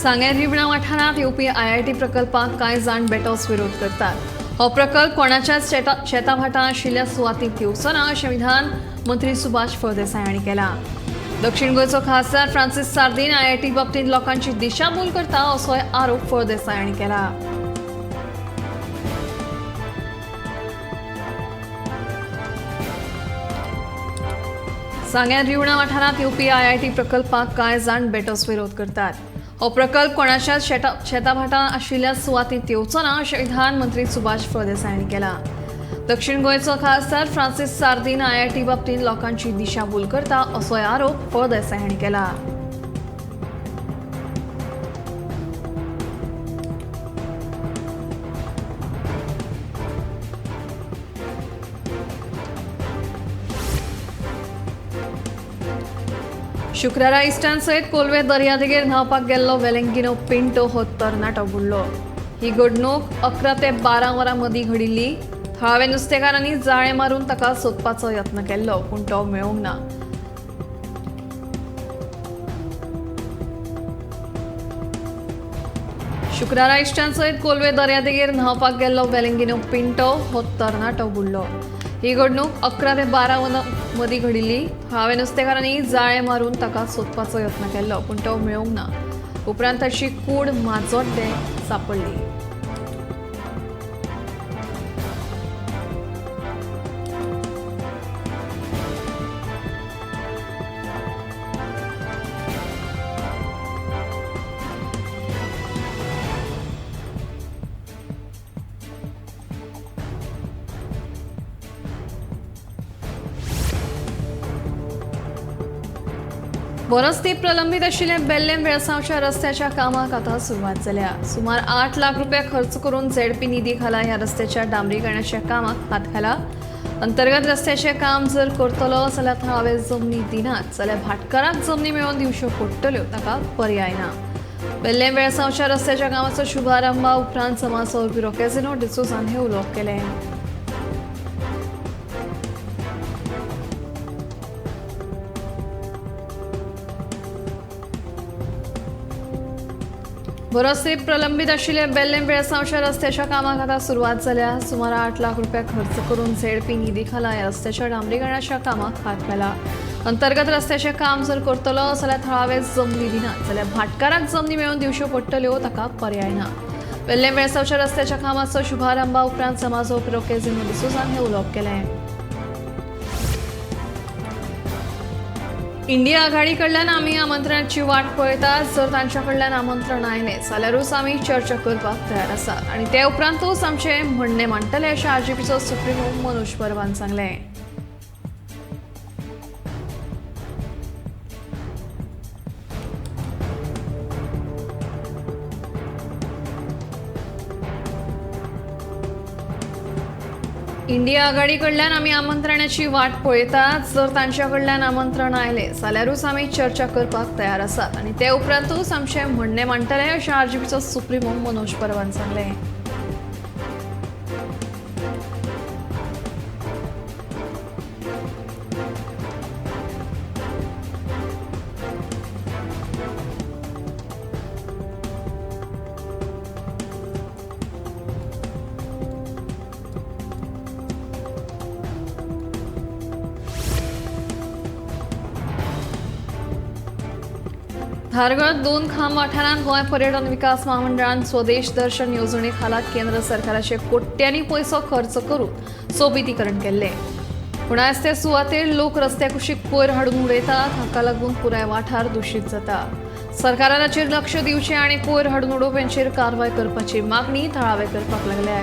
सांगें रिवणा वाठारांत येवपी आयआयटी प्रकल्पाक कांय जाण बेटोच विरोध करतात. हो प्रकल्प कोणाच्याच शेताभाटां आशिल्ल्या सुवातींत येवचो ना अशें विधान मंत्री सुभाष फळदेसाय हांणी केलां. दक्षिण गोंयचो खासदार फ्रांसीस सार्दीन आयआयटी बाबतींत लोकांची दिशाभूल करता असोय आरोप फळदेसाय हांणी केला. सांग्यार रिवणा वाठारांत येवपी आयआयटी प्रकल्पाक कांय जाण बेटोच विरोध करतात. हो प्रकल्प कोणाच्याच शेताभाटां आशिल्ल्या सुवातींत येवचो ना अशें विधान मंत्री सुभाष फळदेसाय हांणी केलां. दक्षिण गोंयचो खासदार फ्रांसीस सार्दीन आयआयटी बाबतींत लोकांची दिशाभूल करता असोय आरोप फळदेसाय हांणी केला. शुक्रारा इश्टान सयत कोलवे दर्यादेगेर न्हांवपाक गेल्लो वेलेंगिनो पिंटो हो तरणाटो बुडलो. ही घडणूक 11 ते 12 वरां मदीं घडिल्ली. थळाव्या नुस्तेकारांनी जाळें मारून ताका सोदपाचो यत्न केल्लो, पूण तो मेळूंक ना. शुक्रारा इश्टान सयत कोलवे दर्यादेगेर न्हांवपाक गेल्लो वेलेंगिनो पिंटो हो तरणाटो बुडलो. ही घडणूक 11 ते 12 वरां मदीं घडिल्ली. थळाव्या नुस्तेकारांनी जाळें मारून ताका सोदपाचो यत्न केल्लो, पूण तो मेळूंक ना. उपरांत ताची कूड माजोड्डें सांपडली. वरस्ती प्रलंबीत आशिल्ल्या बेल्लेम वेळसांवच्या रस्त्याच्या कामाक आतां सुरवात जाल्या. सुमार 8 लाख रुपया खर्च करून झेडपी निधी खाला ह्या रस्त्याच्या डांबरीकरणाच्या कामाक हात घाला. अंतर्गत रस्त्याचें काम जर करतलो जाल्यार थळावे जमनी दिनात जाल्यार भाटकाराक जमनी मेळोवन दिवच्यो पडटल्यो, ताका पर्याय ना. बेल्लेम वेळसांवच्या रस्त्याच्या कामाचो शुभारंभा उपरांत समाज सेवक रोकेझिनो डिसोझान हें उलोवप केलें. बरोचसे प्रलंबीत आशिल्ल्या बेल्लेम वेळसांवच्या रस्त्याच्या कामाक आतां सुरवात जाल्या. सुमार 8 लाख रुपया खर्च करून झेडपी निधी खाला ह्या रस्त्याच्या डांबरीकरणाच्या कामाक हात घाला. अंतर्गत रस्त्याचें काम जर करतलो जाल्यार थळावे जमनी दिनात जाल्यार भाटकाराक जमनी मेळोवन दिवच्यो पडटल्यो, ताका पर्याय ना. बेल्लेम वेळसांवच्या रस्त्याच्या कामाचो शुभारंभा उपरांत समाज सेवक रोकेझिनो डिसोझान हें उलोवप केलें. इंडिया आघाडी कडल्यान आमी आमंत्रणाची वाट पळयतात. जर तांच्या कडल्यान आमंत्रण आयलें जाल्यारूच आमी चर्चा करपाक तयार आसात आनी ते उपरांतूच आमचें म्हणणें मांडटले अशें आरजीपीचो सुप्रिमो मनोज परबान सांगलें. इंडिया आघाडी कडल्यान आमी आमंत्रणाची वाट पळयतात. जर तांच्या कडल्यान आमंत्रण आयलें जाल्यारूच आमी चर्चा करपाक तयार आसात आनी ते उपरांतूच आमचें म्हणणें मांडटले अशें आरजीपीचो सुप्रिमो मनोज परबान सांगलें. धारगळ 2 खांब वाठारांत गोंय पर्यटन विकास महामंडळान स्वदेश दर्शन येवजणे खाला केंद्र सरकाराचे कोट्यांनी पयसो खर्च करून सोबितीकरण केल्लें. पूण आयज ते सुवातेर लोक रस्त्या कुशीक कोयर हाडून उडयतात. हाका लागून पुराय वाठार दुशीत जाता. सरकारान हाचेर लक्ष दिवचें आनी कोयर हाडून उडोवप्यांचेर कारवाय करपाची मागणी थळावे करपाक लागल्या.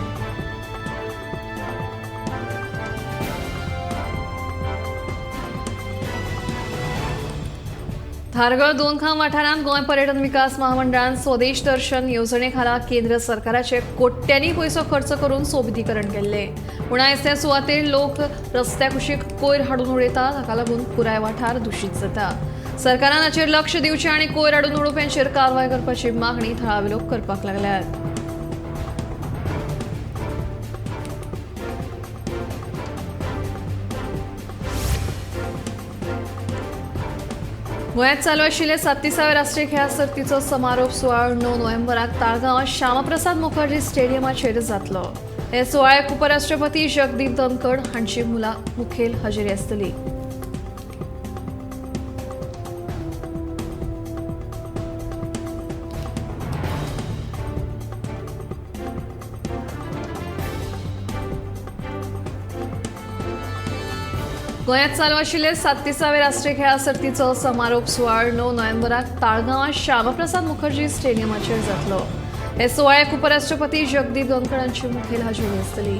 धारगळ 2 खांब वाठारांत गोंय पर्यटन विकास महामंडळान स्वदेश दर्शन येवजणे खाला केंद्र सरकाराचे कोट्यांनी पयसो खर्च करून सोबितीकरण केल्लें. पूण आयज त्या सुवातेर लोक रस्त्या कुशीक कोयर हाडून उडयतात. हाका लागून पुराय वाठार दुशीत जाता. सरकारान हाचेर लक्ष दिवचें आनी कोयर हाडून उडोवप्यांचेर कारवाय करपाची मागणी थळावे लोक करपाक लागल्यात. गोंयांत चालू आशिल्ले सात्तीसाव्या राष्ट्रीय खेळां सर्तीचो समारोप सुवाळो 9 नोव्हेंबराक ताळगांवां श्यामाप्रसाद मुखर्जी स्टेडियमाचेर जातलो. हे सुवाळ्याक उपराष्ट्रपती जगदीप धनखड हांची मुखेल हजेरी आसतली. गोंयांत चालू आशिल्ले 37व्या राष्ट्रीय खेळां सर्तीचो समारोप सुवाळो 9 नोव्हेंबराक ताळगांवां श्यामाप्रसाद मुखर्जी स्टेडियमाचेर जातलो. हे सुवाळ्याक उपराष्ट्रपती जगदीप धनखड हांची मुखेल हजेरी आसतली.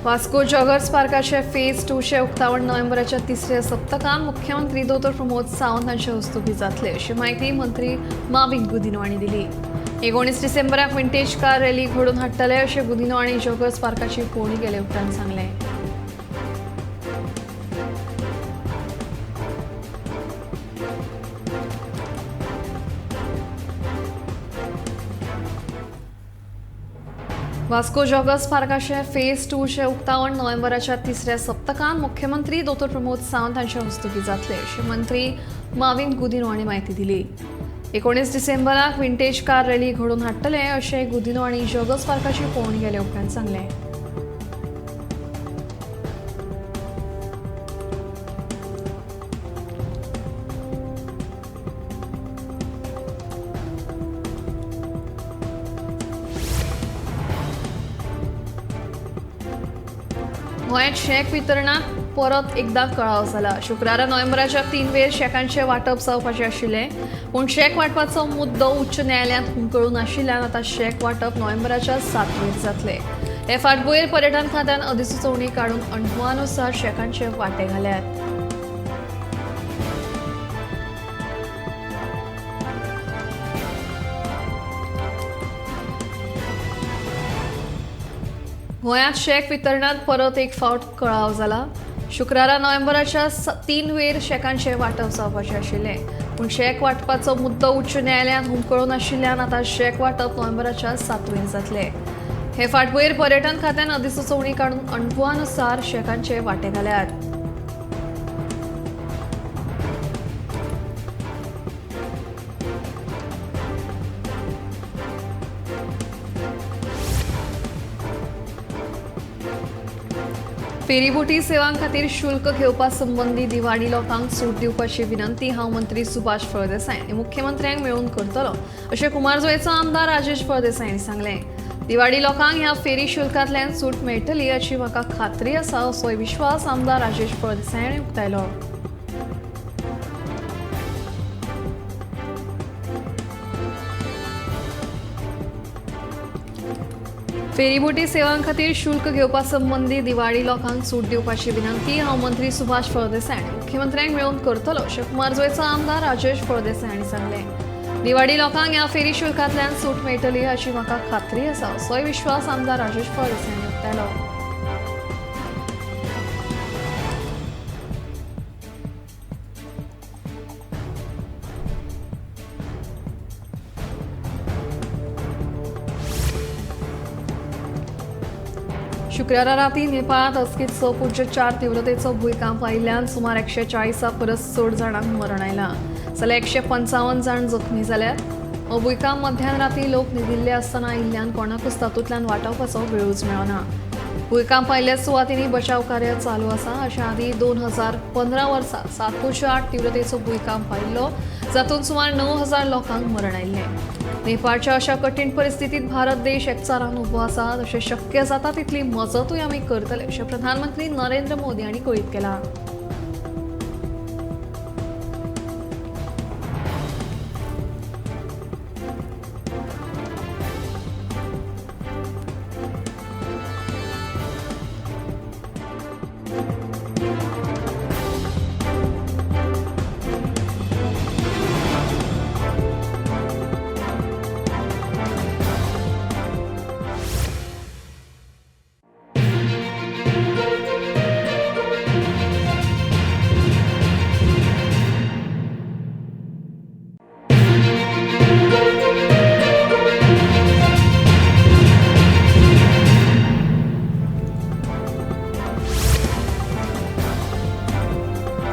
वास्को जॉगर्स पार्काचे फेज 2चे उक्तावण नोव्हेंबराच्या 3ऱ्या सप्तकांत मुख्यमंत्री दोतोर प्रमोद सावंत हांचे हस्तुकीं जातले अशी म्हायती मंत्री माविन गुदिन्हो हांणी दिली. 19 डिसेंबराक विंटेज कार रॅली घडोवन हाडटले अशें गुदिन्हो हांणी जॉगर्स पार्काची पळोवणी केले उपरांत सांगलें. वास्को जॉगर्स पार्काचे फेज 2चे उक्तावण नोव्हेंबराच्या 3ऱ्या सप्तकांत मुख्यमंत्री दोतोर प्रमोद सावंत हांचे हस्तुकीं जातले अशें मंत्री माविन गुदिन्हो हांणी म्हायती दिली. 19 डिसेंबराक विंटेज कार रॅली घडोवन हाडटले अशें गुदिन्हो हांणी जॉगर्स पार्काची पळोवणी केले उपरांत सांगलें. गोंयांत शॅक वितरणाक परत एकदा कळाव जाला. शुक्रारा नोव्हेंबराच्या 3 वेर शॅकांचें वांटप जावपाचें आशिल्लें, पूण शॅक वांटपाचो मुद्दो उच्च न्यायालयांत हुमकळून आशिल्ल्यान आतां शॅक वांटप नोव्हेंबराच्या 7 वेर जातलें. हे फाटभुंयेर पर्यटन खात्यान अधिसुचोवणी काडून अणभवानुसार शॅकांचे वांटे घाल्यात. गोंयांत शॅक वितरणांत परत एक फावट कळाव जाला. शुक्रारा नोव्हेंबराच्या 3 वेर शॅकांचें वांटप जावपाचें आशिल्लें, पूण शॅक वांटपाचो मुद्दो उच्च न्यायालयांत हुमकळून आशिल्ल्यान आतां शॅक वांटप नोव्हेंबराच्या 7 वेर जातलें. हे फाटभुंयेर पर्यटन खात्यान अधिसुचोवणी काडून अणभवानुसार शॅकांचे वांटे घाल्यात. फेरीबोटी सेवां खातीर शुल्क घेवपा संबंदी दिवाडी लोकांक सूट दिवपाची विनंती हांव मंत्री सुभाष फळदेसाय आनी मुख्यमंत्र्यांक मेळून करतलो अशें कुमारजुंवेचो आमदार राजेश फळदेसाय हांणी सांगलें. दिवाडी लोकांक ह्या फेरी शुल्कांतल्यान सूट मेळटली अशी म्हाका खात्री आसा असोय विश्वास आमदार राजेश फळदेसाय हांणी उक्तायलो. फेरीबोटी सेवां खातीर शुल्क घेवपा संबंदी दिवाडी लोकांक सूट दिवपाची विनंती हांव मंत्री सुभाष फळदेसाय आनी मुख्यमंत्र्यांक मेळून करतलो अशें कुमारजुंवेचो आमदार राजेश फळदेसाय हांणी सांगलें. दिवाडी लोकांक ह्या फेरी शुल्कांतल्यान सूट मेळटली अशी म्हाका खात्री आसा असोय विश्वास आमदार राजेश फळदेसाय हांणी उक्तायलो. शुक्रारा राती नेपाळांत अचकीत 6.4 तीव्रतेचो भूंयकांप आयिल्ल्यान सुमार 140 परस चड जाणांक मरण आयलां, जाल्यार 155 जाण जखमी जाल्यात. हो भूंयकांप मध्यान राती लोक न्हिदिल्ले आसतना आयिल्ल्यान कोणाकूच तातूंतल्यान वाटावपाचो वेळूच मेळना. भूंयकांप आयिल्ल्या सुवातींनी बचाव कार्य चालू आसा. अशा आदीं 2015 वर्सा 7.8 तीव्रतेचो भूंयकांप आयिल्लो, जातूंत सुमार 9,000 लोकांक मरण आयिल्लें. नेपाळच्या अशा कठीण परिस्थितीत भारत देश एकचारान उबो आसा, तशें शक्य जाता तितली मजतूय आमी करतले अशें प्रधानमंत्री नरेंद्र मोदी हांणी कळीत केलां.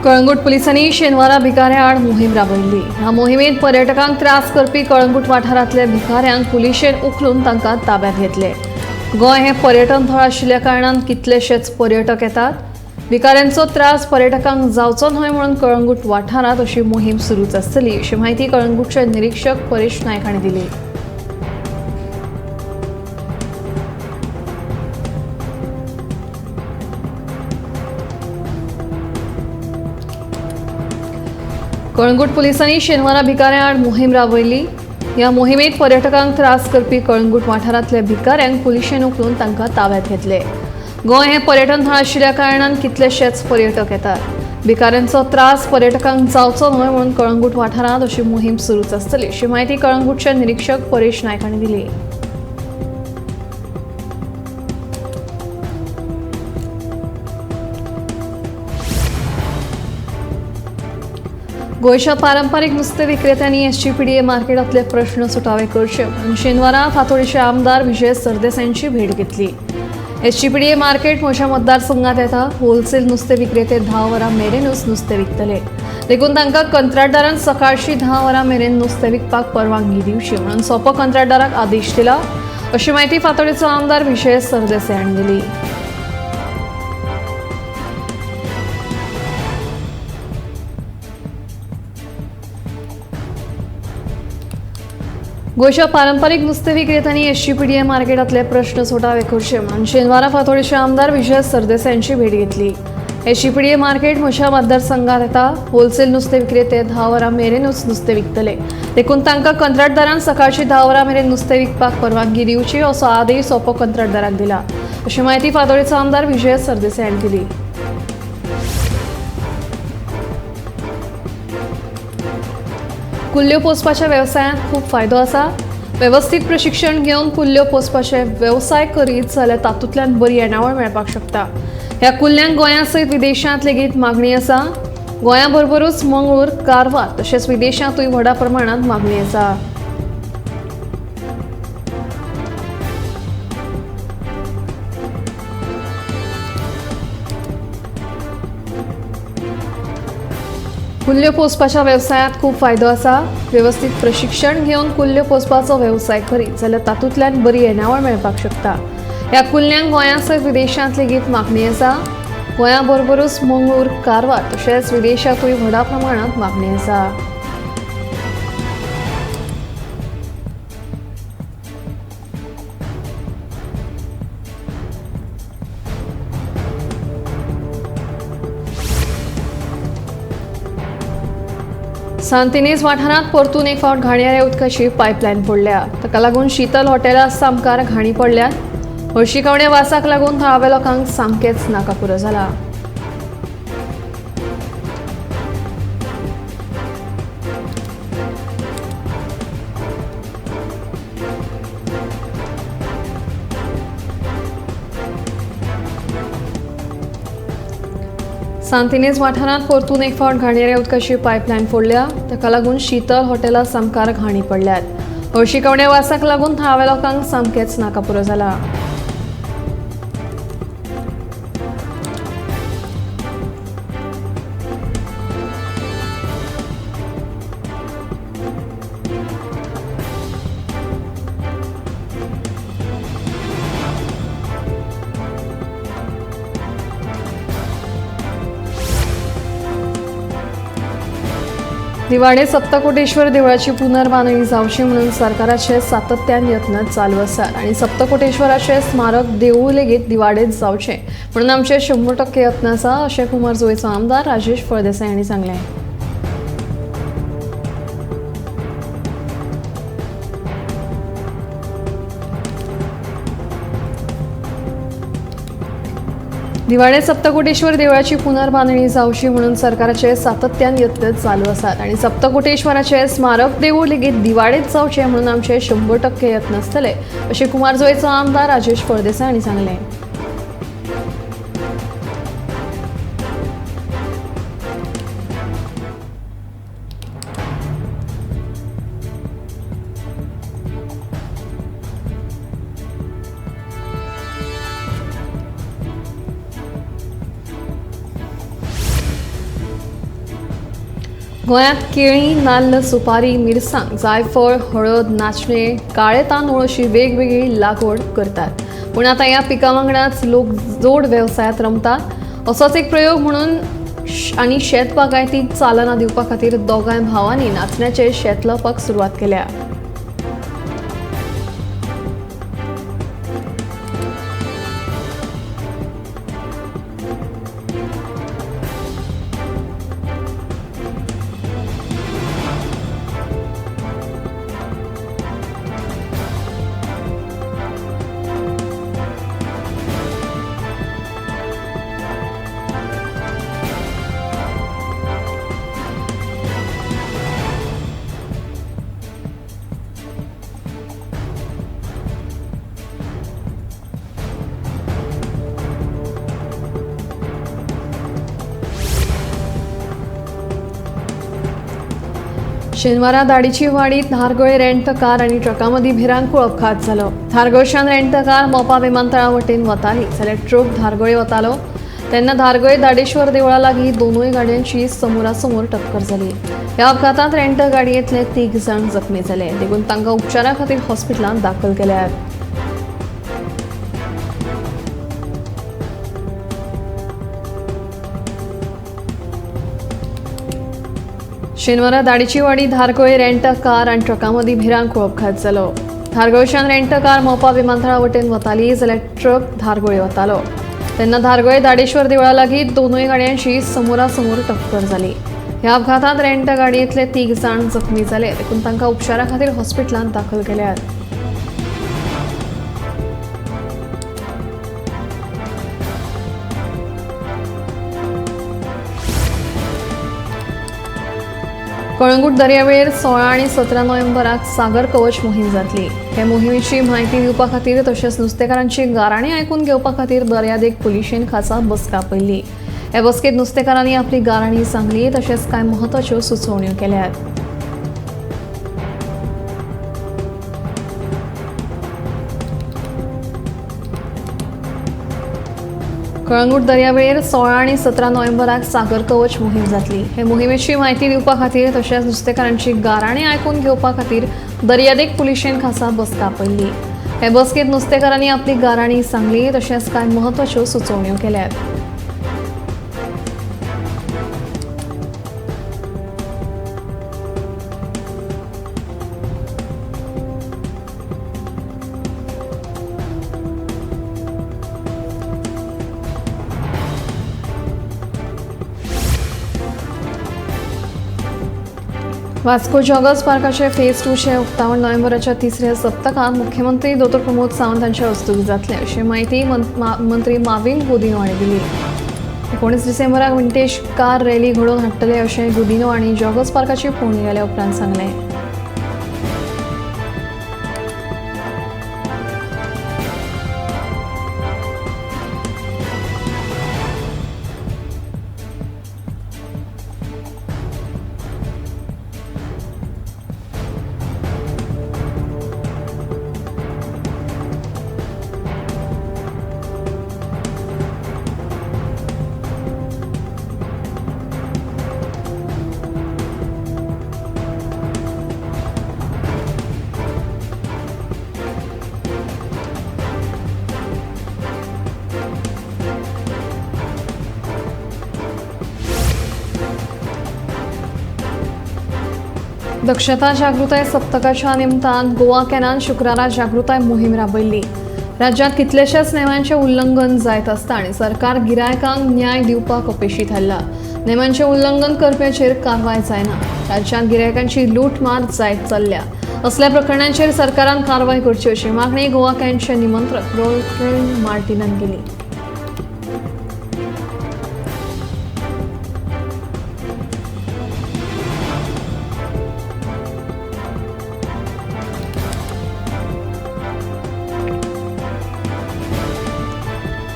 कळंगूट पुलिसांनी शेनवारा भिकाऱ्या आड मोहीम राबयल्ली. ह्या मोहिमेंत पर्यटकांक त्रास करपी कळंगूट वाठारांतल्या भिकाऱ्यांक पुलिशेन उखलून तांकां ताब्यांत घेतले. गोंय हें पर्यटन थळ आशिल्ल्या कारणान कितलेशेच पर्यटक येतात. भिकाऱ्यांचो त्रास पर्यटकांक जावचो न्हय म्हणून कळंगूट वाठारांत अशी मोहीम सुरूच आसतली अशी म्हायती कळंगूटचे निरीक्षक परेश नायक हांणी दिली. कळंगूट पुलिसांनी शेनवारा भिकाऱ्यां आड मोहीम राबयली. ह्या मोहिमेंत पर्यटकांक त्रास करपी कळंगूट वाठारांतल्या भिकाऱ्यांक पुलिशेन उखलून तांकां ताब्यांत घेतले. गोंय हें पर्यटन थळ आशिल्ल्या कारणान कितलेशेच पर्यटक येतात. भिकाऱ्यांचो त्रास पर्यटकांक जावचो न्हय म्हणून कळंगूट वाठारांत अशी मोहीम सुरूच आसतली अशी म्हायती कळंगूटचे निरीक्षक परेश नायक हांणी दिली. गोंयच्या पारंपारीक नुस्तें विक्रेत्यांनी एसजीपीडीए मार्केटांतले प्रश्न सुटावे करचे म्हणून शेनवारा फातोडेचे आमदार विजय सरदेसायांची भेट घेतली. एसजीपीडीए मार्केट म्हज्या मतदारसंघात येता. होलसेल नुस्तें विक्रेते 10 वरां मेरेनूच नुस्तें विकतले, देखून तांकां कंत्राटदारान सकाळची 10 वरां मेरेन नुस्तें विकपाक परवानगी दिवची म्हणून सोपो कंत्राटदाराक आदेश दिला अशी म्हायती फातोडेचो आमदार विजय सरदेसाय हांणी दिली. गोंयच्या पारंपारीक नुस्तें विक्रेत्यांनी एसजीपीडीए मार्केटांतले प्रश्न सुटावे करचे म्हणून शेनवारा फातोडेचे आमदार विजय सरदेसाय यांची भेट घेतली. एसजीपीडीए मार्केट म्हज्या मतदारसंघात येता. होलसेल नुस्तें विक्रेते 10 वरां मेरेनूच नुस्तें विकतले, देखून तांकां कंत्राटदारान सकाळची 10 वरां मेरेन नुस्तें विकपाक परवानगी दिवची असो आदेश सोपो कंत्राटदाराक दिला अशी म्हायती फातोडेचो आमदार विजय सरदेसाय हांणी दिली. कुल्ल्यो पोसपाच्या वेवसायांत खूब फायदो आसा. वेवस्थीत प्रशिक्षण घेवन कुल्ल्यो पोसपाचे वेवसाय करीत जाल्यार तातूंतल्यान बरी येणावळ मेळपाक शकता. ह्या कुल्ल्यांक गोंया सयत विदेशांत लेगीत मागणी आसा. गोंया बरोबरूच मंगळूर, कारवार तशेंच विदेशांतूय व्हडा प्रमाणांत मागणी आसा. कुल्ल्यो पोसपाच्या वेवसायांत खूब फायदो आसा. वेवस्थीत प्रशिक्षण घेवन कुल्ल्यो पोसपाचो वेवसाय करीत जाल्यार तातूंतल्यान बरी येणावळ मेळपाक शकता. ह्या कुल्ल्यांक गोंया सयत विदेशांत लेगीत मागणी आसा. गोंया बरोबरूच मंगळूर, कारवार तशेंच विदेशांतूय व्हडा प्रमाणांत मागणी आसा. सांतिनेज वाठारांत परतून एक फावट घाणयाऱ्या उदकाची पायपलायन पडल्या. ताका लागून शीतल हॉटेला सामकार घाणी पडल्यात. हळशिकावण्या वासाक लागून थळाव्या लोकांक सामकेंच नाकापुरो जाला. सांतिनेज वाठारांत परतून एक फावट घाणयाऱ्या उदकाची पायपलायन फोडल्या. ताका लागून शीतल हॉटेला सामकार घाणी पडल्यात. हळशिकावण्या वासाक लागून थळाव्या लोकांक सामकेंच नाकापुरो जाला. दिवाडे सप्तकोटेश्वर देवळाची पुनर्बांधणी जावची म्हणून सरकाराचे सातत्यान यत्न चालू आसात आनी सप्तकोटेश्वराचे स्मारक देवूळ लेगीत दिवाडेत जावचें म्हणून आमचे 100% यत्न आसा अशें कुमारजुवेचो आमदार राजेश फळदेसाय हांणी सांगलें. दिवाडे सप्तकोटेश्वर देवळाची पुनर्बांधणी जावची म्हणून सरकाराचे सातत्यान यत्न चालू आसात आनी सप्तकोटेश्वराचे स्मारक देवूळ लेगीत दिवाडेत जावचें म्हणून आमचे 100% यत्न आसतले अशें कुमारजुवेचो आमदार राजेश फळदेसाय हांणी सांगलें. गोंयांत केळी, नाल्ल, सुपारी, मिरसांग, जायफळ, हळद, नाचणे, काळे तांदूळ अशी वेगवेगळी लागवड करतात. पूण आतां ह्या पिकां वांगडाच लोक जोड वेवसायांत रमतात. असोच एक प्रयोग म्हणून आनी शेत बागायतीक चालना दिवपा खातीर दोगांय भावांनी नाचण्याचें शेत लावपाक सुरवात केल्या. शेनवारा दाडीची वाडीत धारगळे रेंट कार आनी ट्रका मदीं भिरांकूळ अपघात जालो. धारगळच्यान रेंट कार मोपा विमानतळा वटेन वताली जाल्यार ट्रक धारगळे वतालो तेन्ना धारगळे दाडेश्वर देवळा लागीं दोनूय गाडयांची समोरासमोर टक्कर जाली. ह्या अपघातांत रेंट गाडयेंतले 3 जाण जखमी जाले, देखून तांकां उपचारा खातीर हॉस्पिटलांत दाखल केल्यात. शेनवारा दाडीची वाडी धारगळे रेंट कार आनी ट्रका मदीं भिरांकूळ अपघात जालो. धारगळच्यान रेंट कार मोपा विमानतळा वटेन वताली जाल्यार ट्रक धारगळे वतालो तेन्ना धारगळे दाडेश्वर देवळा लागीं दोनूय गाडयांची समोरासमोर टक्कर जाली. ह्या अपघातांत रेंट गाडयेंतले 3 जाण जखमी जाले, देखून तांकां उपचारा खातीर हॉस्पिटलांत दाखल केल्यात. कळंगूट दर्यावेळेर 16 आनी 17 नोव्हेंबराक सागर कवच मोहीम जातली. हे मोहिमेची म्हायती दिवपा खातीर तशेंच नुस्तेकारांची गाराणी आयकून घेवपा खातीर दर्यादेग पुलिशेन खासा बसका आपयल्ली. हे बसकेंत नुस्तेकारांनी आपली गाराणी सांगली तशेंच कांय म्हत्वाच्यो सुचोवण्यो केल्यात. कळंगूट दर्यावेळेर 16 आनी 17 नोव्हेंबराक सागर कवच मोहीम जातली. हे मोहिमेची म्हायती दिवपा खातीर तशेंच नुस्तेकारांची गाराणी आयकून घेवपा खातीर दर्यादेग पुलिशेन खासा बसका आपयल्ली. हे बसकेंत नुस्तेकारांनी आपली गाराणी सांगली तशेंच कांय म्हत्वाच्यो सुचोवण्यो केल्यात. वास्को जॉगर्स पार्काचे फेज 2चे उक्तावण नोव्हेंबराच्या 3ऱ्या सप्तकांत मुख्यमंत्री दोतोर प्रमोद सावंत हांच्या हस्तुकीं जातलें अशी म्हायती मंत्री माविन गुदिन्हो हांणी दिली. 19 डिसेंबराक विंटेज कार रॅली घडोवन हाडटले अशें गुदिन्हो हांणी जॉगर्स पार्काची पळोवणी गेल्या उपरांत सांगलें. दक्षता जागृताय सप्तकाच्या निमतान गोवा कॅनान शुक्रारा जागृताय मोहीम राबयल्ली. राज्यांत कितलेशेच नेमांचें उल्लंघन जायत आसता आनी सरकार गिरायकांक न्याय दिवपाक अपेशी थारला. नेमांचें उल्लंघन करप्याचेर कारवाय जायना. राज्यांत गिरायकांची लूटमार जायत चल्ल्या. असल्या प्रकरणांचेर सरकारान कारवाय करची अशी मागणी गोवा कॅनचे निमंत्रक रोल्टन मार्टिनान केली.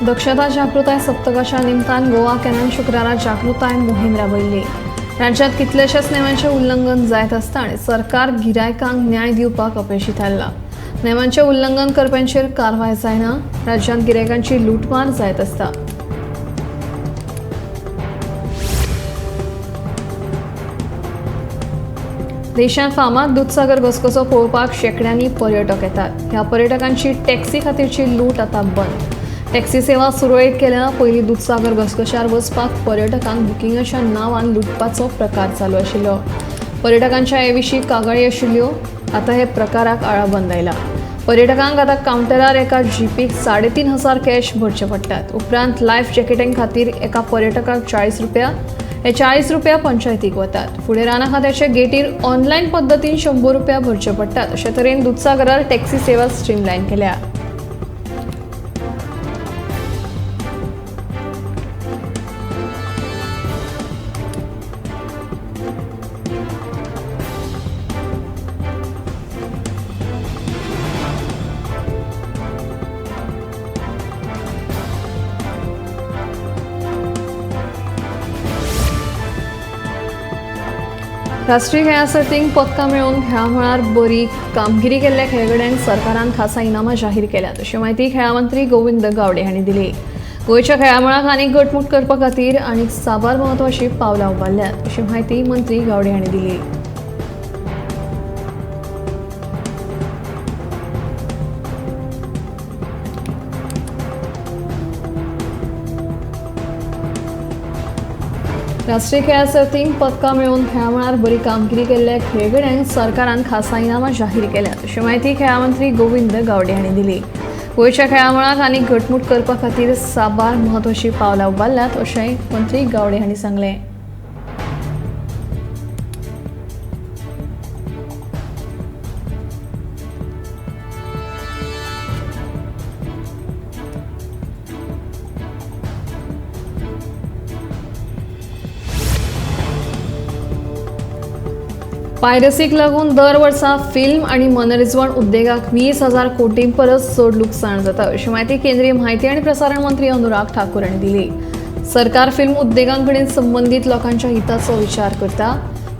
दक्षता जागृताय सप्तकाच्या निमतान गोवा कॅनान शुक्रारा जागृताय मोहीम राबयल्ली. राज्यांत कितलेशेच नेमांचें उल्लंघन जायत आसता आनी सरकार गिरायकांक न्याय दिवपाक अपेशी थारला. नेमांचें उल्लंघन करप्यांचेर कारवाय जायना. राज्यांत गिरायकांची लूटमार जायत आसता. देशांत फामाद दुदसागर घसघसो पळोवपाक शेंकड्यांनी पर्यटक येतात. ह्या पर्यटकांची टॅक्सी खातीरची लूट आतां बंद. टॅक्सी सेवा सुरळीत केल्या. पयलीं दुदसागर घसघश्यार वचपाक पर्यटकांक बुकिंगाच्या नांवान लुटपाचो प्रकार चालू आशिल्लो. पर्यटकांच्या हे विशीं कागाळी आशिल्ल्यो. आतां हे प्रकाराक आळाबंद आयला. पर्यटकांक आतां कावंटरार एका जीपीक 3500 कॅश भरचे पडटात. उपरांत लायफ जॅकेटां खातीर एका पर्यटकाक 40 रुपया, हे 40 रुपया पंचायतीक वतात. फुडें राना खात्याचे गेटीर ऑनलायन पद्दतीन 100 रुपया भरचे पडटात. अशे तरेन दुदसागरार टॅक्सी सेवा स्ट्रीमलायन केल्या. राष्ट्रीय खेळां सर्तींक पदकां मेळोवन खेळां मळार बरी कामगिरी केल्ल्या खेळगड्यांक सरकारान खासा इनामां जाहीर केल्यात, अशी म्हायती खेळां मंत्री गोविंद गावडे हांणी दिली. गोंयच्या खेळां मळाक आनीक घटमूट करपा खातीर आनीक साबार म्हत्वाचीं पावलां उबारल्यात, अशी म्हायती मंत्री गावडे हांणी दिली. राष्ट्रीय खेळां सर्तींक पदकां मेळोवन खेळां मळार बरी कामगिरी केल्ल्या खेळगड्यांक सरकारान खासा इनामां जाहीर केल्यात, अशी म्हायती खेळां मंत्री गोविंद गावडे हांणी दिली. गोंयच्या खेळां मळाक आनीक घटमूट करपा खातीर साबार म्हत्वाचीं पावलां उबारल्यात, अशेंय मंत्री गावडे हांणी सांगलें. पायरसीक लागून दर वर्सा फिल्म आनी मनरिजवण उद्देगाक 20,000 कोटीं परस चड लुकसाण जाता, अशी म्हायती केंद्रीय म्हायती आनी प्रसारण मंत्री अनुराग ठाकूर हांणी दिली. सरकार फिल्म उद्देगां कडेन संबंदीत लोकांच्या हिताचो विचार करता.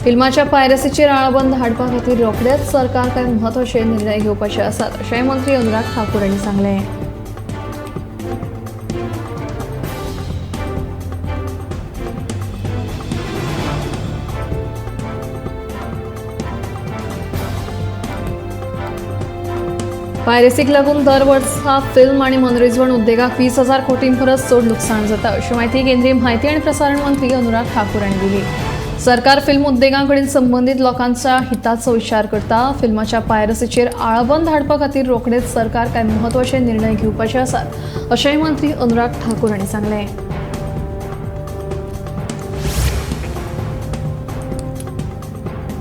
फिल्माच्या पायरसीचेर आळाबंद हाडपा खातीर रोखडेच सरकार कांय म्हत्वाचे निर्णय घेवपाचे आसात, अशेंय मंत्री अनुराग ठाकूर हांणी सांगलें. पायरसीक लागून दर वर्सा फिल्म आनी मनरिजवण उद्देगाक 20,000 कोटीं परस चड लुकसाण जाता, अशी म्हायती केंद्रीय म्हायती आनी प्रसारण मंत्री अनुराग ठाकूर हांणी दिली. सरकार फिल्म उद्देगां कडेन संबंदीत लोकांच्या हिताचो विचार करता. फिल्माच्या पायरसीचेर आळाबंद हाडपा खातीर रोखडेच सरकार कांय म्हत्वाचे निर्णय घेवपाचे आसात, अशेंय मंत्री अनुराग ठाकूर हांणी सांगलें.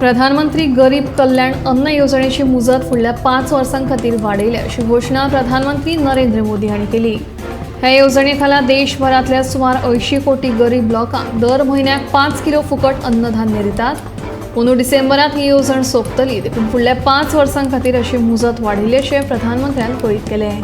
प्रधानमंत्री गरीब कल्याण अन्न येवजणेची मुजत फुडल्या 5 वर्सां खातीर वाडयल्या, अशी घोशणा प्रधानमंत्री नरेंद्र मोदी हांणी केली. ह्या येवजणे खाला देशभरांतल्या सुमार 80 कोटी गरीब लोकांक दर म्हयन्याक 5 किलो फुकट अन्नधान्य दितात. अंदू डिसेंबरांत ही येवजण सोंपतली, देखून फुडल्या 5 वर्सां खातीर अशी मुजत वाडयली, अशें प्रधानमंत्र्यान कळीत केलें.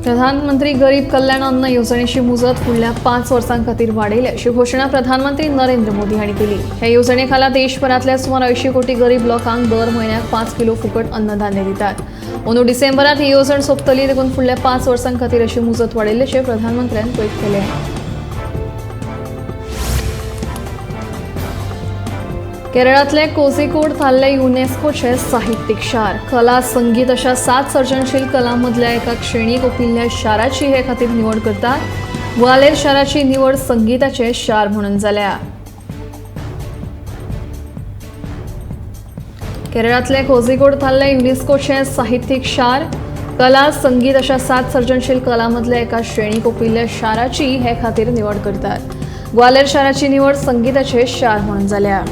प्रधानमंत्री गरीब कल्याण अन्न येवजणेची मुजत फुडल्या 5 वर्सां खातीर वाडयल्या, अशी घोशणा प्रधानमंत्री नरेंद्र मोदी हांणी केली. ह्या येवजणे खाला देशभरांतल्या सुमार 80 कोटी गरीब लोकांक दर म्हयन्याक 5 किलो फुकट अन्नधान्य दितात. अंदू डिसेंबरांत ही येवजण सोंपतली, देखून फुडल्या 5 वर्सां खातीर अशी मुजत वाडयली, अशें प्रधानमंत्र्यान कळीत केलें. केरळांतले कोझिकोड थारले युनेस्कोचे साहित्यीक शार. कला, संगीत अशा 7 सर्जनशील कलां मदल्या एका श्रेणीक ओंपिल्ल्या शाराची हे खातीर निवड करतात. ग्वालेर शाराची निवड संगीताचे शार म्हणून जाल्या. केरळांतले कोझिकोड थारले युनेस्कोचे साहित्यीक शार. कला, संगीत अशा 7 सर्जनशील कलां मदल्या एका श्रेणीक ओंपिल्ल्या शाराची हे खातीर निवड करतात. ग्वालेर शाराची निवड संगीताचे शार म्हणून जाल्या.